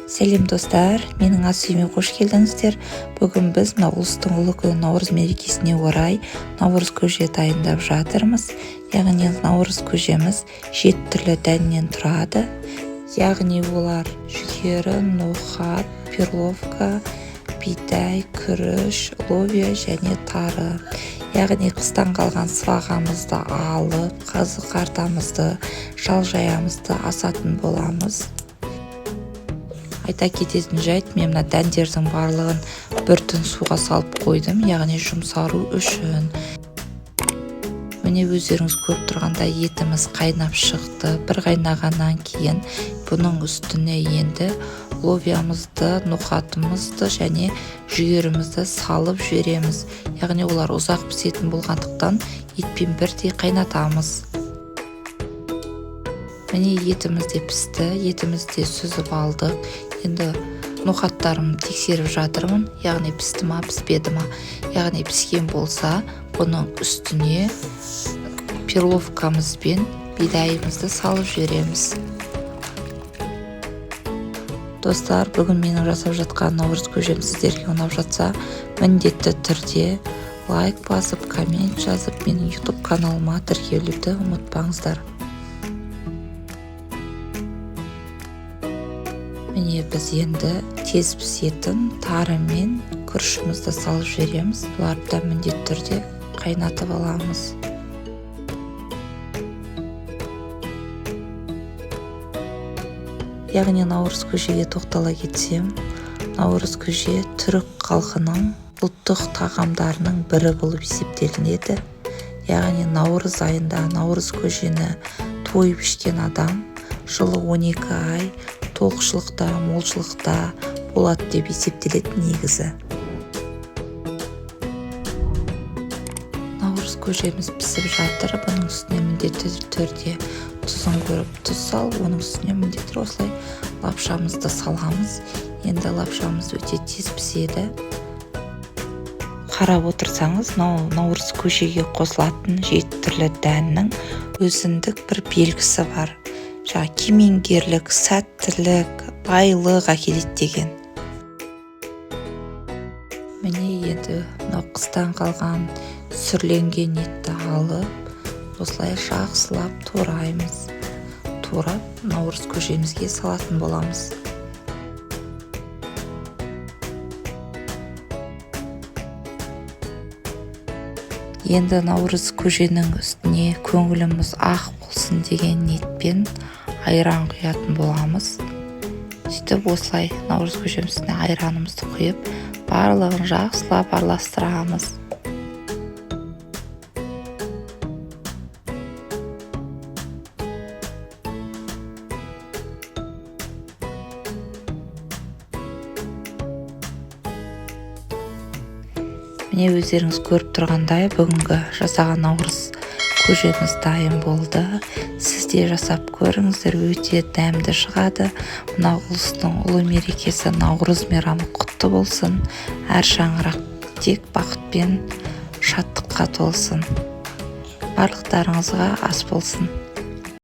Сәлем, достар! Менің ас үйіме қош келдіңіздер. Бүгін біз мына ұлыстың ұлы күні, Наурыз мерекесіне орай наурыз көже дайындап жатырмыз. Яғни наурыз көжеміз жеті түрлі дәннен тұрады. Яғни олар: жүгері, ноқат, перловка, бидай, күріш, лобия және тары. Яғни қыстан қалған сыбағамызды алып, қазы қартамызды, шалжаямызды асатын боламыз. Айта кететін жайт, мен мына дәндердің барлығын бір түн суға салып қойдым, яғни жұмсару үшін. Міне, өздеріңіз көріп тұрғандай, етіміз қайнап шықты. Бір қайнағаннан кейін бұның үстіне енді лобиямызды, ноқатымызды және жүгерімізді салып жібереміз. Яғни олар ұзақ пісетін болғандықтан, етпен бірдей қайнатамыз. Міне, етіміз де пісті, етімізді де сүзіп алдық. Енді ноқаттарымды тексеріп жатырмын, яғни пісті ма, піспеді ма. Яғни піскен болса, бұның үстіне перловкамыз бен бидайымызды салып жібереміз. Достар, бүгін менің жасап жатқан наурыз көжем сіздерге ұнап жатса, міндетті түрде лайк басып, коммент жазып, менің Ютуб каналыма тіркелуді ұмытпаңыздар. Міне, біз енді тез пісетін тары мен күрішімізді салып жібереміз. Бұларды да міндетті түрде қайнатып аламыз. Яғни наурыз көжеге тоқтала кетсем, наурыз көже түрік халқының ұлттық тағамдарының бірі болып есептелінеді. Яғни наурыз айында наурыз көжені тойып ішкен адам жылы 12 ай тоқшылықта, молшылықта болады деп есептеледі. Негізі наурыз көжеміз пісіп жатыр. Бұның үстіне міндетті түрде тұзын көріп, тұз салып, оның үстіне міндетті түрде осылай лапшамызды саламыз. Енді лапшамыз өте тез піседі. Қарап отырсаңыз, мынау наурыз көжеге қосылатын жеті түрлі дәннің өзіндік бір белгісі бар. Жаңағы кемеңгерлік, сәттілік, байлық әкеледі деген. Міне, енді мынау қыстан қалған сүрленген етті алып, осылай жақсылап тураймыз. Турап, наурыз көжемізге салатын боламыз. Енді наурыз көженің үстіне көңіліміз ақ болсын деген ниетпен айран құятын боламыз. Сөйтіп, осылай наурыз көженің үстіне айранымызды құйып, барлығын жақсылап араластырамыз. Міне, өздеріңіз көріп тұрғандай, бүгінгі жасаған наурыз көжеміз дайын болды. Сіз де жасап көріңіздер, өте дәмді шығады. Мына ұлыстың ұлы мерекесі, Наурыз мейрамы құтты болсын! Әр шаңырақ тек бақыт пен шаттыққа толсын. Барлықтарыңызға ас болсын!